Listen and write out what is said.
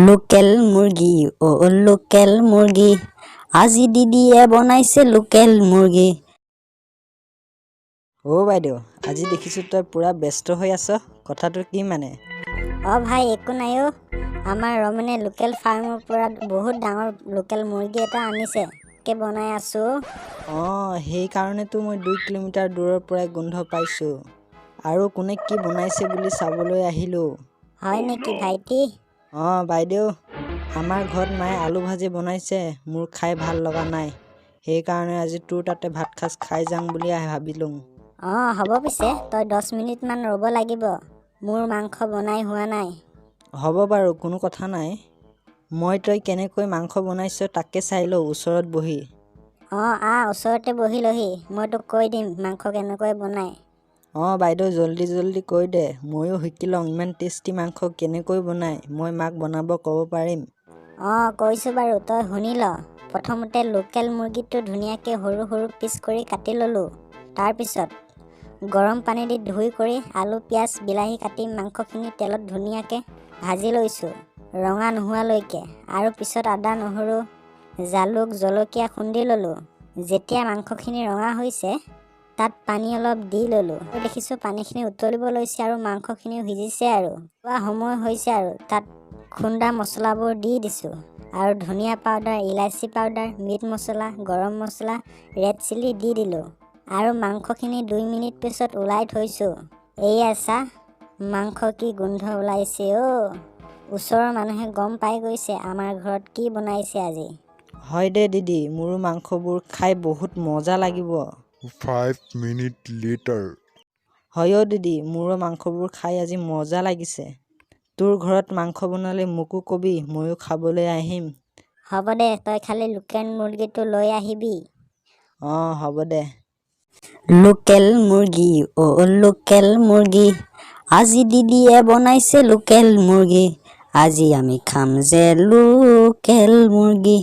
Local মুৰ্গী অ' local মুৰ্গী, আজি দিদিয়ে বনাইছে লোকেল মুৰ্গী। অ' বাইদেউ, আজি দেখিছোঁ তই পূৰা ব্যস্ত হৈ আছ, কথাটো কি মানে? অঁ ভাই, একো নাই অ'। আমাৰ ৰমেনে লোকেল ফাৰ্মৰ পৰা বহুত ডাঙৰ লোকেল মুৰ্গী এটা আনিছে, তাকে বনাই আছোঁ। অঁ, সেইকাৰণেতো মই 2 কিলোমিটাৰ দূৰৰ পৰাই গোন্ধ পাইছোঁ আৰু কোনে কি বনাইছে বুলি চাবলৈ আহিলোঁ। হয় নেকি ভাইটি? অঁ বাইদেউ, আমাৰ ঘৰত মায়ে আলু ভাজি বনাইছে, মোৰ খাই ভাল লগা নাই। সেইকাৰণে আজি তোৰ তাতে ভাতসাঁজ খাই যাওঁ বুলি ভাবিলোঁ। অঁ হ'ব, পিছে তই 10 মিনিটমান ৰ'ব লাগিব, মোৰ মাংস বনাই হোৱা নাই। হ'ব বাৰু, কোনো কথা নাই। মই তই কেনেকৈ মাংস বনাইছ তাকে চাই লওঁ ওচৰত বহি। অঁ, আহ, ওচৰতে বহি লহি, মই তোক কৈ দিম মাংস কেনেকৈ বনায়। অঁ বাইদেউ, জল্দি জল্দি কৈ দে, ময়ো শিকি লওঁ ইমান টেষ্টি মাংস কেনেকৈ বনায়। মই মাক বনাব ক'ব পাৰিম। অঁ, কৈছোঁ বাৰু, তই শুনি ল। প্ৰথমতে লোকেল মুৰ্গীটো ধুনীয়াকৈ সৰু সৰু পিচ কৰি কাটি ল'লোঁ। তাৰপিছত গৰম পানী দি ধুই কৰি আলু, পিঁয়াজ, বিলাহী কাটি মাংসখিনি তেলত ধুনীয়াকৈ ভাজি লৈছোঁ ৰঙা নোহোৱালৈকে আৰু পিছত আদা, নহৰু, জালুক, জলকীয়া খুন্দি ল'লোঁ। যেতিয়া মাংসখিনি ৰঙা হৈছে, তাত পানী অলপ দি ল'লোঁ। দেখিছোঁ পানীখিনি উতলিব লৈছে আৰু মাংসখিনিও সিজিছে আৰু খোৱা সময় হৈছে আৰু তাত খুন্দা মছলাবোৰ দি দিছোঁ আৰু ধনিয়া পাউডাৰ, ইলাচি পাউডাৰ, মিট মছলা, গৰম মছলা, ৰেড চিলি দি দিলোঁ আৰু মাংসখিনি 2 মিনিট পিছত ওলাই থৈছোঁ। এইয়া চা, মাংস কি গোন্ধ ওলাইছে অ'। ওচৰৰ মানুহে গম পাই গৈছে আমাৰ ঘৰত কি বনাইছে আজি। হয় দে দিদি, মোৰো মাংসবোৰ খাই বহুত মজা লাগিব। 5 minutes later. হয় অ' দিদি, মোৰো মাংসবোৰ খাই আজি মজা লাগিছে। তোৰ ঘৰত মাংস বনালে মোকো কবি, ময়ো খাবলৈ আহিম। হ'ব দে, তই খালি লোকেল মুৰ্গীটো লৈ আহিবি। অঁ হ'ব দে। লোকেল মুৰ্গী অ' লোকেল মুৰ্গী, আজি দিদিয়ে বনাইছে লোকেল মুৰ্গী, আজি আমি খাম যে লোকেল মুৰ্গী।